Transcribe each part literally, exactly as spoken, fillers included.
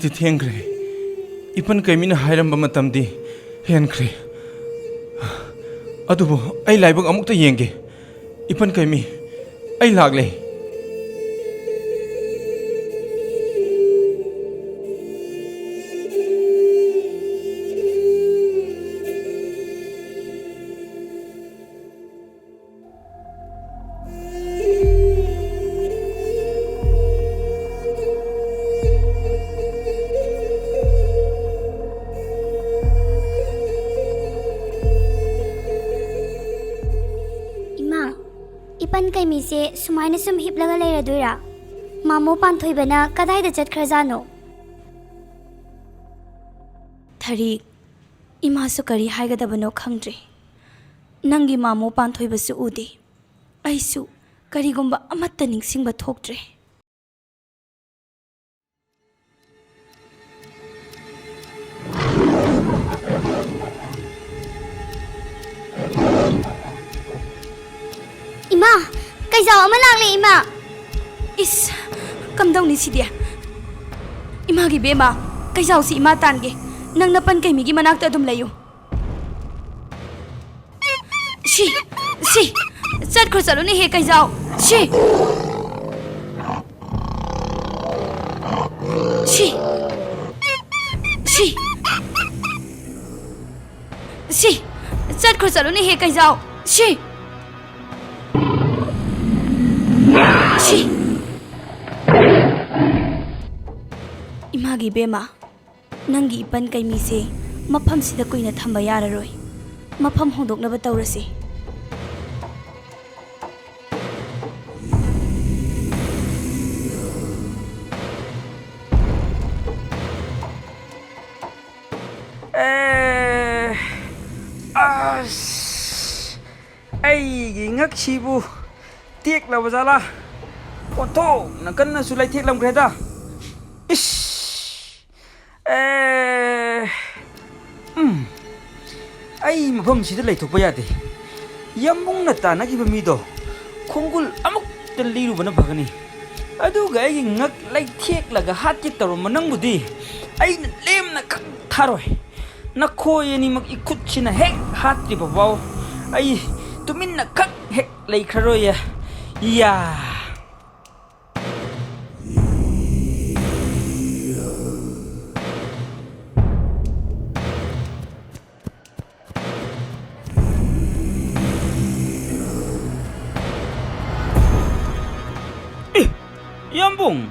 ꯊꯦꯡꯈ꯭ꯔꯦ꯫ ꯏꯄꯟ ꯀꯩꯃꯤꯅ ꯍꯥꯏꯔꯝꯕ ꯃꯇꯝꯗꯤ ꯍꯦꯟꯈ꯭ꯔꯦ꯫ ꯑꯗꯨꯕꯨ ꯑꯩ ꯂꯥꯏꯕꯛ ꯑꯃꯨꯛꯇ ꯌꯦꯡꯒꯦ꯫ ꯏꯄꯟ ꯀꯩꯃꯤ, ꯑꯩ ꯂꯥꯛꯂꯦ꯫ ꯏꯃꯥ, ꯏꯄꯟ ꯀꯩꯃꯤꯁꯦ ꯁꯨꯃꯥꯏꯅ ꯁꯨꯝ ꯍꯤꯞꯂꯒ ꯂꯩꯔꯗꯣꯏꯔꯥ? ꯃꯥꯃꯣ ꯄꯥꯟꯊꯣꯏꯕꯅ ꯀꯗꯥꯏꯗ ꯆꯠꯈ꯭ꯔꯖꯥꯠꯅꯣ? ꯊꯔꯤ, ꯏꯃꯥꯁꯨ ꯀꯔꯤ ꯍꯥꯏꯒꯗꯕꯅꯣ ꯈꯪꯗ꯭ꯔꯦ꯫ ꯅꯪꯒꯤ ꯃꯥꯃꯣ ꯄꯥꯟꯊꯣꯏꯕꯁꯨ ꯎꯗꯦ꯫ ꯑꯩꯁꯨ ꯀꯔꯤꯒꯨꯝꯕ ꯑꯃꯠꯇ ꯅꯤꯡꯁꯤꯡꯕ ꯊꯣꯛꯇ꯭ꯔꯦ꯫ ꯏꯃꯥ, ꯀꯩꯖꯥꯎ ꯑꯃ ꯂꯥꯛꯂꯦ, ꯏꯃꯥ꯫ ꯏꯁ, ꯀꯝꯗꯧꯅꯤ ꯁꯤꯗꯤ? ꯏꯃꯥꯒꯤ ꯕꯦꯝꯃ, ꯀꯩꯖꯥꯎꯁꯤ ꯏꯃꯥ ꯇꯥꯟꯒꯦ꯫ ꯅꯪ ꯅꯄꯟ ꯀꯩꯃꯤꯒꯤ ꯃꯅꯥꯛꯇ ꯑꯗꯨꯝ ꯂꯩꯌꯨ꯫ ꯁꯤ, ꯁꯤ, ꯆꯠꯈ꯭ꯔꯣ ꯆꯠꯂꯨꯅꯦꯍꯦ ꯀꯩꯖꯥꯎ꯫ ꯁꯤ, ꯁꯤ, ꯁꯤ, ꯁꯤ, ꯆꯠꯈ꯭ꯔꯣ ꯆꯠꯂꯨꯅꯦꯍꯦ ꯀꯩꯖꯥꯎ꯫ ꯁꯤ, ꯁꯤ꯫ ꯏꯃꯥꯒꯤ ꯏꯕꯦꯝꯃ, ꯅꯪꯒꯤ ꯏꯄꯟ ꯀꯩꯃꯤꯁꯦ ꯃꯐꯝꯁꯤꯗ ꯀꯨꯏꯅ ꯊꯝꯕ ꯌꯥꯔꯔꯣꯏ꯫ ꯃꯐꯝ ꯍꯣꯡꯗꯣꯛꯅꯕ ꯇꯧꯔꯁꯤ꯫ ꯑꯦ, ꯑꯁ, ꯑꯩꯒꯤ ꯉꯛꯁꯤꯕꯨ ꯇꯦꯛꯂꯕ ꯖꯥꯠꯂꯥ? ꯑꯣꯟꯊꯣꯛꯅ ꯀꯟꯅꯁꯨ ꯂꯩꯊꯦꯛꯂꯝꯈ꯭ꯔꯦꯗ꯫ ꯏꯁ! ꯑꯦ! ꯎꯝ꯫ ꯑꯩ ꯃꯐꯝꯁꯤꯗ ꯂꯩꯊꯣꯛꯄ ꯌꯥꯗꯦ꯫ ꯌꯥꯝꯕꯨꯡꯅ ꯇꯥꯟꯅꯈꯤꯕ ꯃꯤꯗꯣ ꯈꯣꯡꯒꯨꯜ ꯑꯃꯨꯛꯇ ꯂꯤꯔꯨꯕꯅ ꯐꯒꯅꯤ꯫ ꯑꯗꯨꯒ ꯑꯩꯒꯤ ꯉꯛ ꯂꯩꯊꯦꯛꯂꯒ ꯍꯥꯠꯀꯦ ꯇꯧꯔꯝꯕ ꯅꯪꯕꯨꯗꯤ ꯑꯩꯅ ꯂꯦꯝꯅ ꯀꯛ ꯊꯥꯔꯣꯏ꯫ ꯅꯈꯣꯏ ꯑꯅꯤꯃꯛ ꯏꯈꯨꯠꯁꯤꯅ ꯍꯦꯛ ꯍꯥꯠꯇ꯭ꯔꯤꯕ ꯐꯥꯎ ꯑꯩ ꯇꯨꯃꯤꯟꯅ ꯀꯛ ꯍꯦꯛ ꯂꯩꯈ꯭ꯔꯔꯣꯏꯌꯦ꯫ ꯌꯥ꯫ ꯑꯦ, ꯌꯥꯝꯕꯨꯡ,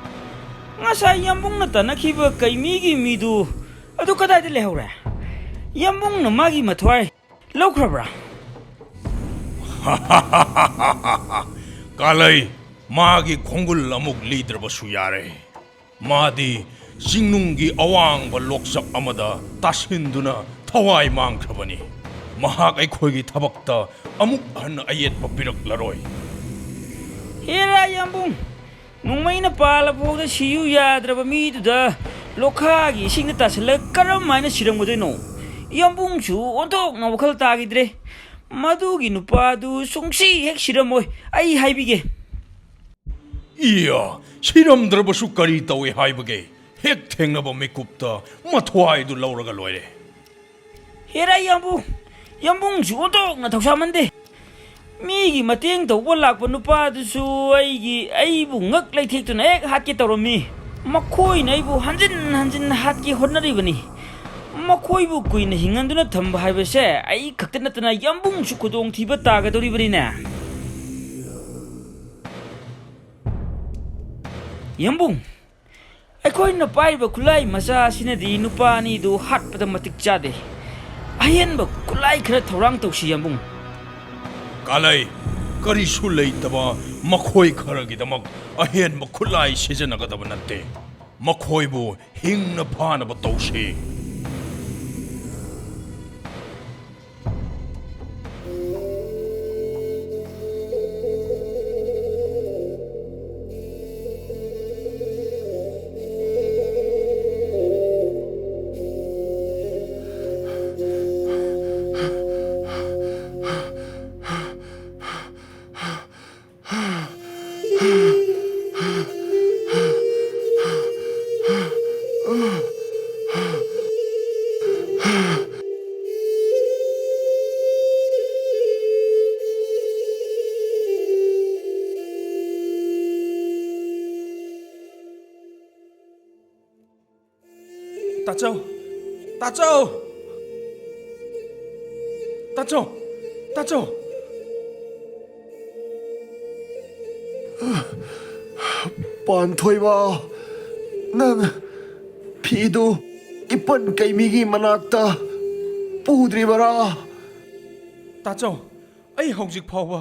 ꯉꯁꯥꯏ ꯌꯥꯝꯕꯨꯡꯅ ꯇꯥꯟꯅꯈꯤꯕ ꯀꯩꯃꯤꯒꯤ ꯃꯤꯗꯨ ꯑꯗꯨ ꯀꯗꯥꯏꯗ ꯂꯩꯍꯧꯔꯦ? ꯌꯥꯝꯕꯨꯡꯅ ꯃꯥꯒꯤ ꯃꯊ꯭ꯋꯥꯏ ꯂꯧꯈ꯭ꯔꯕ꯭ꯔꯥ? ꯀꯥꯂꯩ, ꯃꯥꯒꯤ ꯈꯣꯡꯒꯨꯜ ꯑꯃꯨꯛ ꯂꯤꯗ꯭ꯔꯕꯁꯨ ꯌꯥꯔꯦ꯫ ꯃꯥꯗꯤ ꯆꯤꯡꯅꯨꯡꯒꯤ ꯑꯋꯥꯡꯕ ꯂꯣꯛꯆꯞ ꯑꯃꯗ ꯇꯥꯁꯤꯟꯗꯨꯅ ꯊꯋꯥꯏ ꯃꯥꯡꯈ꯭ꯔꯕꯅꯤ꯫ ꯃꯍꯥꯛ ꯑꯩꯈꯣꯏꯒꯤ ꯊꯕꯛꯇ ꯑꯃꯨꯛ ꯍꯟꯅ ꯑꯌꯦꯠꯄ ꯄꯤꯔꯛꯂꯔꯣꯏ꯫ ꯍꯦꯔꯥ ꯌꯥꯝꯕꯨꯡ, ꯅꯣꯡꯃꯩꯅ ꯄꯥꯜꯂ ꯐꯥꯎꯗ ꯁꯤꯌꯨ ꯌꯥꯗ꯭ꯔꯕ ꯃꯤꯗꯨꯗ ꯂꯣꯈꯥꯒꯤ ꯏꯁꯤꯡꯗ ꯇꯥꯁꯤꯜꯂꯒ ꯀꯔꯝ ꯍꯥꯏꯅ ꯁꯤꯔꯝꯒꯗꯣꯏꯅꯣ? ꯌꯥꯝꯕꯨꯡꯁꯨ ꯑꯣꯟꯊꯣꯛꯅ ꯋꯥꯈꯜ ꯇꯥꯈꯤꯗ꯭ꯔꯦ꯫ ꯃꯗꯨꯒꯤ ꯅꯨꯄꯥꯗꯨ ꯁꯨꯡꯁꯤ ꯍꯦꯛ ꯁꯤꯔꯝꯃꯣꯏ, ꯑꯩ ꯍꯥꯏꯕꯤꯒꯦ꯫ ꯏꯌꯥ, ꯁꯤꯔꯝꯗ꯭ꯔꯕꯁꯨ ꯀꯔꯤ ꯇꯧꯏ ꯍꯥꯏꯕꯒꯦ? ꯍꯦꯛ ꯊꯦꯡꯅꯕ ꯃꯤꯀꯨꯞꯇ ꯃꯊ꯭ꯋꯥꯏꯗꯨ ꯂꯧꯔꯒ ꯂꯣꯏꯔꯦ꯫ ꯍꯦꯔꯥ ꯌꯥꯝꯕꯨꯡ, ꯌꯥꯝꯕꯨꯡꯁꯨ ꯑꯣꯟꯊꯣꯛꯅ ꯊꯧꯁꯥꯃꯟꯗꯦ꯫ ꯃꯤꯒꯤ ꯃꯇꯦꯡ ꯇꯧꯕ ꯂꯥꯛꯄ ꯅꯨꯄꯥꯗꯨꯁꯨ ꯑꯩꯒꯤ, ꯑꯩꯕꯨ ꯉꯛ ꯂꯩꯊꯦꯛꯇꯨꯅ ꯍꯦꯛ ꯍꯥꯠꯀꯦ ꯇꯧꯔꯝꯃꯤ꯫ ꯃꯈꯣꯏꯅ ꯑꯩꯕꯨ ꯍꯟꯖꯤꯟ ꯍꯟꯖꯤꯟ ꯍꯥꯠꯀꯦ ꯍꯣꯠꯅꯔꯤꯕꯅꯤ꯫ ꯃꯈꯣꯏꯕꯨ ꯀꯨꯏꯅ ꯍꯤꯡꯍꯟꯗꯨꯅ ꯊꯝꯕ ꯍꯥꯏꯕꯁꯦ ꯑꯩ ꯈꯛꯇ ꯅꯠꯇꯅ ꯌꯥꯝꯕꯨꯡꯁꯨ ꯈꯨꯗꯣꯡꯊꯤꯕ ꯇꯥꯒꯗꯧꯔꯤꯕꯅꯤꯅꯦ꯫ ꯌꯥꯝꯕꯨꯡ, ꯑꯩꯈꯣꯏꯅ ꯄꯥꯏꯔꯤꯕ ꯈꯨꯠꯂꯥꯏ ꯃꯆꯥ ꯑꯁꯤꯅꯗꯤ ꯅꯨꯄꯥ ꯑꯅꯤꯗꯨ ꯍꯥꯠꯄꯗ ꯃꯇꯤꯛ ꯆꯥꯗꯦ꯫ ꯑꯍꯦꯟꯕ ꯈꯨꯠꯂꯥꯏ ꯈꯔ ꯊꯧꯔꯥꯡ ꯇꯧꯁꯤ, ꯌꯥꯝꯕꯨꯡ꯫ ꯀꯥꯂꯩ, ꯀꯔꯤꯁꯨ ꯂꯩꯇꯕ ꯃꯈꯣꯏ ꯈꯔꯒꯤꯗꯃꯛ ꯑꯍꯦꯟꯕ ꯈꯨꯠꯂꯥꯏ ꯁꯤꯖꯤꯟꯅꯒꯗꯕ ꯅꯠꯇꯦ꯫ ꯃꯈꯣꯏꯕꯨ ꯍꯤꯡꯅ ꯐꯥꯅꯕ ꯇꯧꯁꯤ꯫ ꯇꯥꯆꯧ! ꯇꯥꯆꯧ! ꯇꯥꯆꯧ! ꯇꯥꯆꯧ! ꯄꯥꯟꯊꯣꯏꯕ, ꯅꯪ ꯐꯤꯗꯨ ꯏꯄꯟ ꯀꯩꯃꯤꯒꯤ ꯃꯅꯥꯛꯇ ꯄꯨꯗ꯭ꯔꯤꯕꯔꯥ? ꯇꯥꯆꯧ, ꯑꯩ ꯍꯧꯖꯤꯛ ꯐꯥꯎꯕ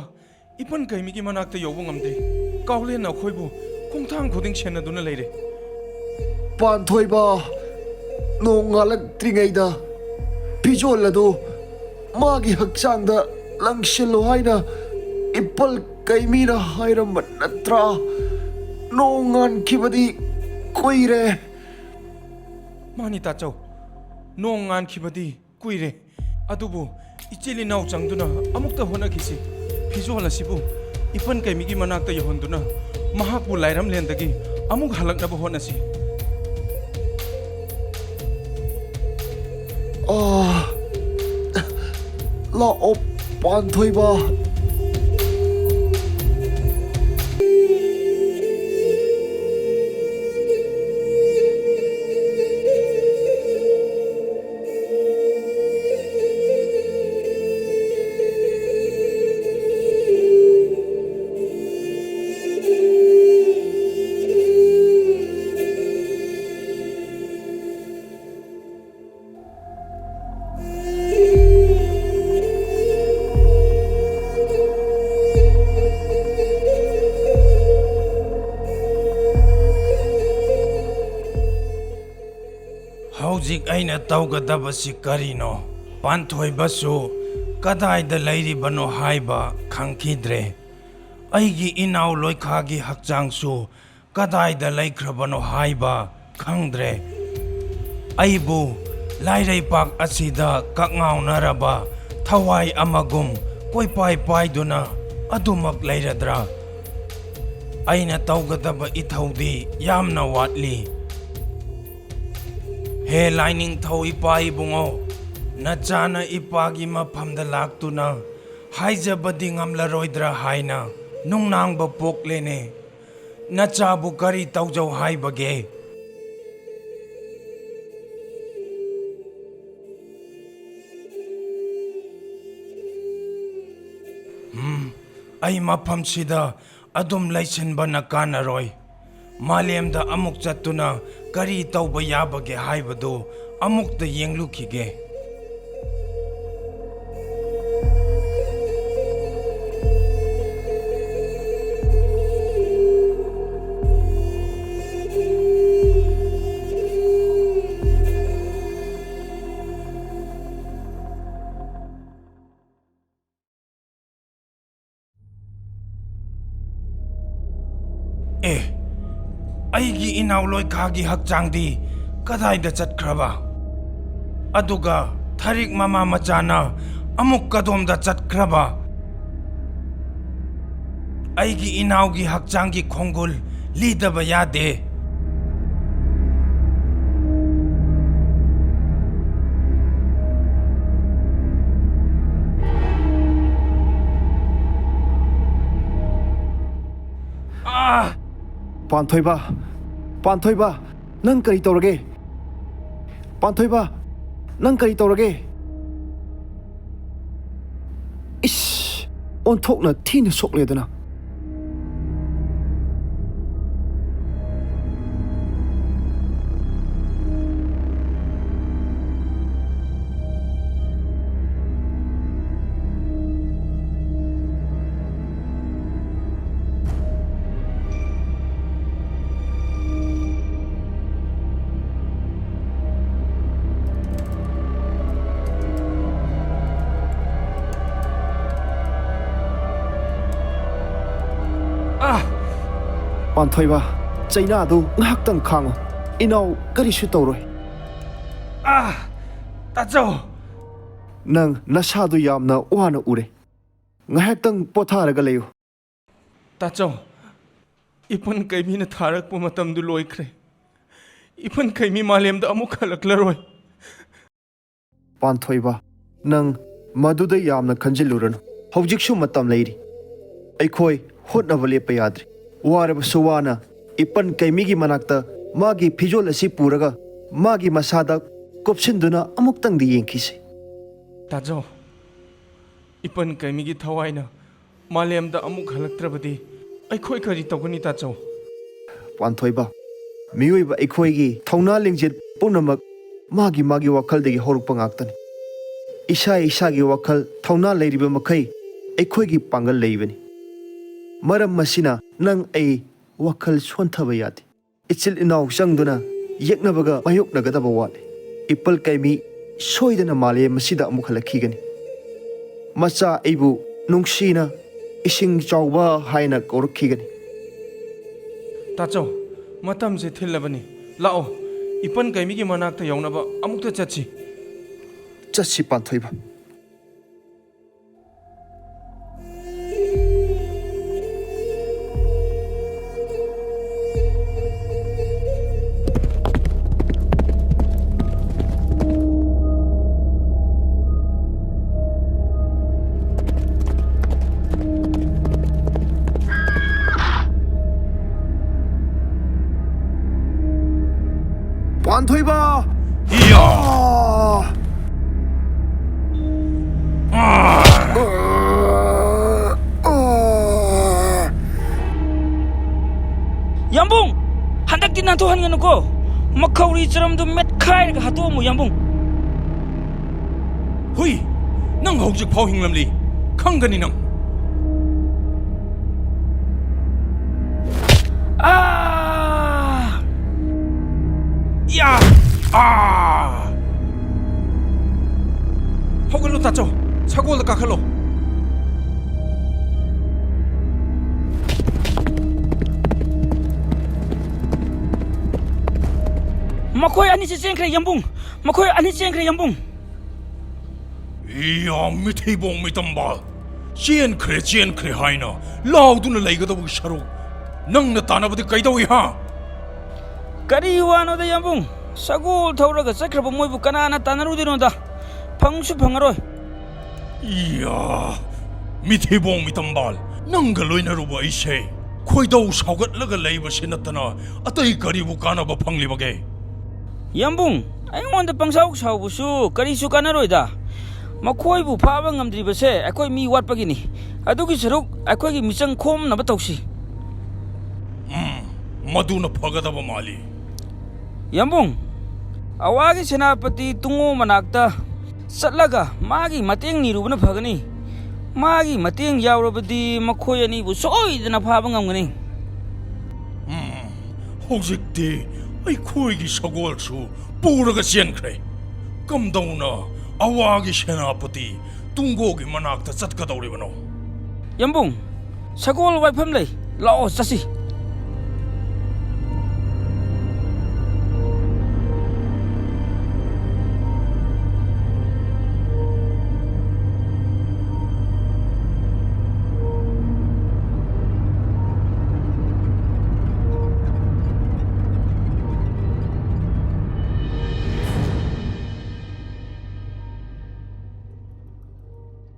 ꯏꯄꯟ ꯀꯩꯃꯤꯒꯤ ꯃꯅꯥꯛꯇ ꯌꯧꯕ ꯉꯝꯗ꯭ꯔꯤ꯫ ꯀꯥꯎꯂꯦꯟꯅ ꯑꯩꯈꯣꯏꯕꯨ ꯈꯣꯡꯊꯥꯡ ꯈꯨꯗꯤꯡ ꯁꯦꯟꯅꯗꯨꯅ ꯂꯩꯔꯦ꯫ ꯄꯥꯟꯊꯣꯏꯕ, ꯅꯣꯡ ꯉꯥꯜꯂꯛꯇ꯭ꯔꯤꯉꯩꯗ ꯐꯤꯖꯣꯜ ꯑꯗꯨ ꯃꯥꯒꯤ ꯍꯛꯆꯥꯡꯗ ꯂꯪꯁꯤꯜꯂꯨ ꯍꯥꯏꯅ ꯏꯄꯟ ꯀꯩꯃꯤꯅ ꯍꯥꯏꯔꯝꯕ ꯅꯠꯇ꯭ꯔꯥ? ꯅꯣꯡ ꯉꯥꯟꯈꯤꯕꯗꯤ ꯀꯨꯏꯔꯦ꯫ ꯃꯥꯅꯤ ꯇꯥꯆꯧ, ꯅꯣꯡ ꯉꯥꯟꯈꯤꯕꯗꯤ ꯀꯨꯏꯔꯦ꯫ ꯑꯗꯨꯕꯨ ꯏꯆꯤꯜ ꯏꯅꯥꯎ ꯆꯪꯗꯨꯅ ꯑꯃꯨꯛꯇ ꯍꯣꯠꯅꯈꯤꯁꯤ꯫ ꯐꯤꯖꯣꯜ ꯑꯁꯤꯕꯨ ꯏꯄꯟ ꯀꯩꯃꯤꯒꯤ ꯃꯅꯥꯛꯇ ꯌꯧꯍꯟꯗꯨꯅ ꯃꯍꯥꯛꯄꯨ ꯂꯥꯏꯔꯝꯂꯦꯟꯗꯒꯤ ꯑꯃꯨꯛ ꯍꯜꯂꯛꯅꯕ ꯍꯣꯠꯅꯁꯤ꯫ ꯑꯥ, ꯂꯥꯛꯑꯣ, ꯄꯥꯟꯊꯣꯏꯕ꯫ ꯍꯧꯖꯤꯛ ꯑꯩꯅ ꯇꯧꯒꯗꯕꯁꯤ ꯀꯔꯤꯅꯣ? ꯄꯥꯟꯊꯣꯏꯕꯁꯨ ꯀꯗꯥꯏꯗ ꯂꯩꯔꯤꯕꯅꯣ ꯍꯥꯏꯕ ꯈꯪꯈꯤꯗ꯭ꯔꯦ꯫ ꯑꯩꯒꯤ ꯏꯅꯥꯎ ꯂꯣꯏꯈꯥꯒꯤ ꯍꯛꯆꯥꯡꯁꯨ ꯀꯗꯥꯏꯗ ꯂꯩꯈ꯭ꯔꯕꯅꯣ ꯍꯥꯏꯕ ꯈꯪꯗ꯭ꯔꯦ꯫ ꯑꯩꯕꯨ ꯂꯥꯏꯔꯩꯄꯥꯛ ꯑꯁꯤꯗ ꯀꯛꯉꯥꯎꯅꯔꯕ ꯊꯋꯥꯏ ꯑꯃꯒꯨꯝ ꯀꯣꯏꯄꯥꯏ ꯄꯥꯏꯗꯨꯅ ꯑꯗꯨꯃꯛ ꯂꯩꯔꯗ꯭ꯔꯥ? ꯑꯩꯅ ꯇꯧꯒꯗꯕ ꯏꯊꯧꯗꯤ ꯌꯥꯝꯅ ꯋꯥꯠꯂꯤ꯫ ꯍꯦ ꯂꯥꯏꯅꯤꯡꯊꯧ ꯏꯄꯥ ꯏꯕꯨꯡꯉꯣ, ꯅꯆꯥꯅ ꯏꯄꯥꯒꯤ ꯃꯐꯝꯗ ꯂꯥꯛꯇꯨꯅ ꯍꯥꯏꯖꯕꯗꯤ ꯉꯝꯂꯔꯣꯏꯗ꯭ꯔꯥ ꯍꯥꯏꯅ ꯅꯨꯡꯅꯥꯡꯕ ꯄꯣꯛꯂꯦꯅꯦ꯫ ꯅꯆꯥꯕꯨ ꯀꯔꯤ ꯇꯧꯖꯧ ꯍꯥꯏꯕꯒꯦ? ꯎꯝ, ꯑꯩ ꯃꯐꯝꯁꯤꯗ ꯑꯗꯨꯝ ꯂꯩꯁꯤꯟꯕꯅ ꯀꯥꯟꯅꯔꯣꯏ꯫ ꯃꯥꯂꯦꯝꯗ ꯑꯃꯨꯛ ꯆꯠꯇꯨꯅ ꯀꯔꯤ ꯇꯧꯕ ꯌꯥꯕꯒꯦ ꯍꯥꯏꯕꯗꯨ ꯑꯃꯨꯛꯇ ꯌꯦꯡꯂꯨꯈꯤꯒꯦ꯫ ꯑꯦ, ꯑꯩꯒꯤ ꯏꯅꯥꯎ ꯂꯣꯏꯈꯥꯒꯤ ꯍꯛꯆꯥꯡꯗꯤ ꯀꯗꯥꯏꯗ ꯆꯠꯈ꯭ꯔꯕ? ꯑꯗꯨꯒ ꯊꯔꯤꯛ ꯃꯃꯥ ꯃꯆꯥꯅ ꯑꯃꯨꯛ ꯀꯗꯣꯝꯗ ꯆꯠꯈ꯭ꯔꯕ? ꯑꯩꯒꯤ ꯏꯅꯥꯎꯒꯤ ꯍꯛꯆꯥꯡꯒꯤ ꯈꯣꯡꯒꯨꯜ ꯂꯤꯗꯕ ꯌꯥꯗꯦ꯫ ꯑꯥ! ꯄꯥꯟꯊꯣꯏꯕ, ꯄꯥꯟꯊꯣꯏꯕ, ꯅꯪ ꯀꯔꯤ ꯇꯧꯔꯒꯦ? ꯄꯥꯟꯊꯣꯏꯕ, ꯅꯪ ꯀꯔꯤ ꯇꯧꯔꯒꯦ? ꯏꯁ! ꯑꯣꯟꯊꯣꯛꯅ ꯊꯤꯅ ꯁꯣꯛꯂꯦꯗꯅ꯫ ꯑꯥ! ꯄꯥꯟꯊꯣꯏꯕ, ꯆꯩꯅꯥꯗꯨ ꯉꯥꯏꯍꯥꯛꯇꯪ ꯈꯥꯡꯉꯨ꯫ ꯏꯅꯥꯎ ꯀꯔꯤꯁꯨ ꯇꯧꯔꯣꯏ꯫ ꯑꯥ! ꯇꯥꯆꯧ! ꯅꯪ ꯅꯁꯥꯗꯨ ꯌꯥꯝꯅ ꯋꯥꯅ ꯎꯔꯦ꯫ ꯉꯥꯏꯍꯥꯛꯇꯪ ꯄꯣꯊꯥꯔꯒ ꯂꯩꯌꯨ꯫ ꯇꯥꯆꯧ, ꯏꯄꯟ ꯀꯩꯕꯤꯅ ꯊꯥꯔꯛꯄ ꯃꯇꯝꯗꯨ ꯂꯣꯏꯈ꯭ꯔꯦ꯫ ꯏꯄꯟ ꯀꯩꯃꯤ ꯃꯥꯂꯦꯝꯗ ꯑꯃꯨꯛ ꯍꯜꯂꯛꯂꯔꯣꯏ꯫ ꯄꯥꯟꯊꯣꯏꯕ, ꯅꯪ ꯃꯗꯨꯗ ꯌꯥꯝꯅ ꯈꯟꯖꯤꯜꯂꯨꯔꯅꯨ꯫ ꯍꯧꯖꯤꯛꯁꯨ ꯃꯇꯝ ꯂꯩꯔꯤ꯫ ꯑꯩꯈꯣꯏ ꯍꯣꯠꯅꯕ ꯂꯦꯞꯄ ꯌꯥꯗ꯭ꯔꯤ꯫ ꯋꯥꯔꯕꯁꯨ ꯋꯥꯅ ꯏꯄꯟ ꯀꯩꯃꯤꯒꯤ ꯃꯅꯥꯛꯇ ꯃꯥꯒꯤ ꯐꯤꯖꯣꯜ ꯑꯁꯤ ꯄꯨꯔꯒ ꯃꯥꯒꯤ ꯃꯁꯥꯗ ꯀꯨꯞꯁꯤꯟꯗꯨꯅ ꯑꯃꯨꯛꯇꯪꯗꯤ ꯌꯦꯡꯈꯤꯁꯤ꯫ ꯇꯥꯖꯧ, ꯏꯄꯟ ꯀꯩꯃꯤꯒꯤ ꯊꯋꯥꯏꯅ ꯃꯥꯂꯦꯝꯗ ꯑꯃꯨꯛ ꯍꯜꯂꯛꯇ꯭ꯔꯕꯗꯤ ꯑꯩꯈꯣꯏ ꯀꯔꯤ ꯇꯧꯒꯅꯤ, ꯇꯥꯆꯧ? ꯄꯥꯟꯊꯣꯏꯕ, ꯃꯤꯑꯣꯏꯕ ꯑꯩꯈꯣꯏꯒꯤ ꯊꯧꯅꯥ ꯂꯤꯡꯖꯦꯜ ꯄꯨꯝꯅꯃꯛ ꯃꯥꯒꯤ ꯃꯥꯒꯤ ꯋꯥꯈꯜꯗꯒꯤ ꯍꯧꯔꯛꯄ ꯉꯥꯛꯇꯅꯤ꯫ ꯏꯁꯥ ꯏꯁꯥꯒꯤ ꯋꯥꯈꯜ ꯊꯧꯅꯥ ꯂꯩꯔꯤꯕ ꯃꯈꯩ ꯑꯩꯈꯣꯏꯒꯤ ꯄꯥꯡꯒꯜ ꯂꯩꯕꯅꯤ꯫ ꯃꯔꯝ ꯑꯁꯤꯅ ꯅꯪ ꯑꯩ ꯋꯥꯈꯜ ꯁꯣꯟꯊꯕ ꯌꯥꯗꯦ꯫ ꯏꯆꯤꯜ ꯏꯅꯥꯎ ꯆꯪꯗꯨꯅ ꯌꯦꯛꯅꯕꯒ ꯃꯥꯌꯣꯛꯅꯒꯗꯕ ꯋꯥꯠꯂꯤ꯫ ꯏꯄꯜ ꯀꯩꯃꯤ ꯁꯣꯏꯗꯅ ꯃꯥꯂꯦꯝ ꯑꯁꯤꯗ ꯑꯃꯨꯛ ꯍꯜꯂꯛꯈꯤꯒꯅꯤ꯫ ꯃꯆꯥ ꯑꯩꯕꯨ ꯅꯨꯡꯁꯤꯅ ꯏꯁꯤꯡ ꯆꯥꯎꯕ ꯍꯥꯏꯅ ꯀꯧꯔꯛꯈꯤꯒꯅꯤ꯫ ꯇꯥꯆꯧ, ꯃꯇꯝꯁꯦ ꯊꯤꯜꯂꯕꯅꯤ꯫ ꯂꯥꯛꯑꯣ, ꯏꯄꯟ ꯀꯩꯃꯤꯒꯤ ꯃꯅꯥꯛꯇ ꯌꯧꯅꯕ ꯑꯃꯨꯛꯇ ꯆꯠꯁꯤ꯫ ꯆꯠꯁꯤ ꯄꯥꯟꯊꯣꯏꯕ꯫ ꯄꯥꯟꯊꯣꯏꯕ! ꯏꯌꯥ! ꯑꯥ! ꯌꯥꯝꯕꯨꯡ! ꯍꯟꯗꯛꯇꯤ ꯅꯥꯟꯊꯣꯛꯍꯟꯒꯅꯨꯀꯣ꯫ ꯃꯈꯧꯔꯤ ꯆꯔꯝꯗꯨ ꯃꯦꯠꯈꯥꯏꯔꯒ ꯍꯥꯠꯇꯣꯛꯑꯝꯃꯨ, ꯌꯥꯝꯕꯨꯡ꯫ ꯍꯨꯏ! ꯅꯪ ꯍꯧꯖꯤꯛ ꯐꯥꯎ ꯍꯤꯡꯂꯝꯂꯤ꯫ ꯈꯪꯒꯅꯤ ꯅꯪ꯫ ꯑꯥ! ꯌꯥ! ꯑꯥ! ꯍꯧꯒꯠꯂꯣ ꯇꯥꯆꯧ, ꯁꯒꯣꯜꯗ ꯀꯥꯈꯠꯂꯣ꯫ ꯃꯈꯣꯏ ꯑꯅꯤꯁꯤ ꯆꯦꯟꯈ꯭ꯔꯦ, ꯌꯥꯝꯕꯨꯡ꯫ ꯃꯈꯣꯏ ꯑꯅꯤ ꯆꯦꯟꯈ꯭ꯔꯦ, ꯌꯥꯝꯕꯨꯡ꯫ ꯏꯌꯥ, ꯃꯤꯊꯤꯕꯣꯡ ꯃꯤꯇꯝꯕ! ꯆꯦꯟꯈ꯭ꯔꯦ, ꯆꯦꯟꯈ꯭ꯔꯦ ꯍꯥꯏꯅ ꯂꯥꯎꯗꯨꯅ ꯂꯩꯒꯗꯧꯕꯒꯤ ꯁꯔꯨꯛ ꯅꯪꯅ ꯇꯥꯟꯅꯕꯗꯤ ꯀꯩꯗꯧꯏ, ꯍꯥ? ꯀꯔꯤ ꯋꯥꯅꯣꯗ, ꯌꯥꯝꯕꯨꯡ? ꯁꯒꯣꯜ ꯊꯧꯔꯒ ꯆꯠꯈ꯭ꯔꯕ ꯃꯣꯏꯕꯨ ꯀꯅꯥꯅ ꯇꯥꯟꯅꯔꯨꯗꯣꯏꯅꯣꯗ? ꯐꯪꯁꯨ ꯐꯪꯉꯔꯣꯏ꯫ ꯏꯌꯥ, ꯃꯤꯊꯤꯕꯣꯡ ꯃꯤꯇꯝꯕꯥꯜ, ꯅꯪꯒ ꯂꯣꯏꯅꯔꯨꯕ ꯑꯩꯁꯦ ꯈꯣꯏꯗꯧ ꯁꯥꯎꯒꯠꯂꯒ ꯂꯩꯕꯁꯤ ꯅꯠꯇꯅ ꯑꯇꯩ ꯀꯔꯤꯕꯨ ꯀꯥꯟꯅꯕ ꯐꯪꯂꯤꯕꯒꯦ? ꯌꯥꯝꯕꯨꯡ, ꯑꯩꯉꯣꯟꯗ ꯄꯪꯁꯥꯎ ꯁꯥꯎꯕꯁꯨ ꯀꯔꯤꯁꯨ ꯀꯥꯟꯅꯔꯣꯏꯗ꯫ ꯃꯈꯣꯏꯕꯨ ꯐꯥꯕ ꯉꯝꯗ꯭ꯔꯤꯕꯁꯦ ꯑꯩꯈꯣꯏ ꯃꯤ ꯋꯥꯠꯄꯒꯤꯅꯤ꯫ ꯑꯗꯨꯒꯤ ꯁꯔꯨꯛ ꯑꯩꯈꯣꯏꯒꯤ ꯃꯤꯆꯪ ꯈꯣꯝꯅꯕ ꯇꯧꯁꯤ꯫ ꯎꯝ, ꯃꯗꯨꯅ ꯐꯒꯗꯕ ꯃꯥꯜꯂꯤ꯫ ꯌꯥꯝꯕꯨꯡ, ꯑꯋꯥꯒꯤ ꯁꯦꯅꯥꯄꯇꯤ ꯇꯨꯡꯉꯣ ꯃꯅꯥꯛꯇ ꯆꯠꯂꯒ ꯃꯥꯒꯤ ꯃꯇꯦꯡ ꯅꯤꯔꯨꯕꯅ ꯐꯒꯅꯤ꯫ ꯃꯥꯒꯤ ꯃꯇꯦꯡ ꯌꯥꯎꯔꯕꯗꯤ ꯃꯈꯣꯏ ꯑꯅꯤꯕꯨ ꯁꯣꯏꯗꯅ ꯐꯥꯕ ꯉꯝꯒꯅꯤ꯫ ꯎꯝ, ꯍꯧꯖꯤꯛꯇꯤ ꯑꯩꯈꯣꯏꯒꯤ ꯁꯒꯣꯜꯁꯨ ꯄꯨꯔꯒ ꯆꯦꯟꯈ꯭ꯔꯦ꯫ ꯀꯝꯗꯧꯅ ꯑꯋꯥꯒꯤ ꯁꯦꯅꯥꯄꯇꯤ ꯇꯨꯡꯒꯣꯒꯤ ꯃꯅꯥꯛꯇ ꯆꯠꯀꯗꯧꯔꯤꯕꯅꯣ? ꯌꯥꯝꯕꯨꯡ, ꯁꯒꯣꯜ ꯋꯥꯏꯐꯝ ꯂꯩ, ꯂꯥꯛꯑꯣ ꯆꯠꯁꯤ꯫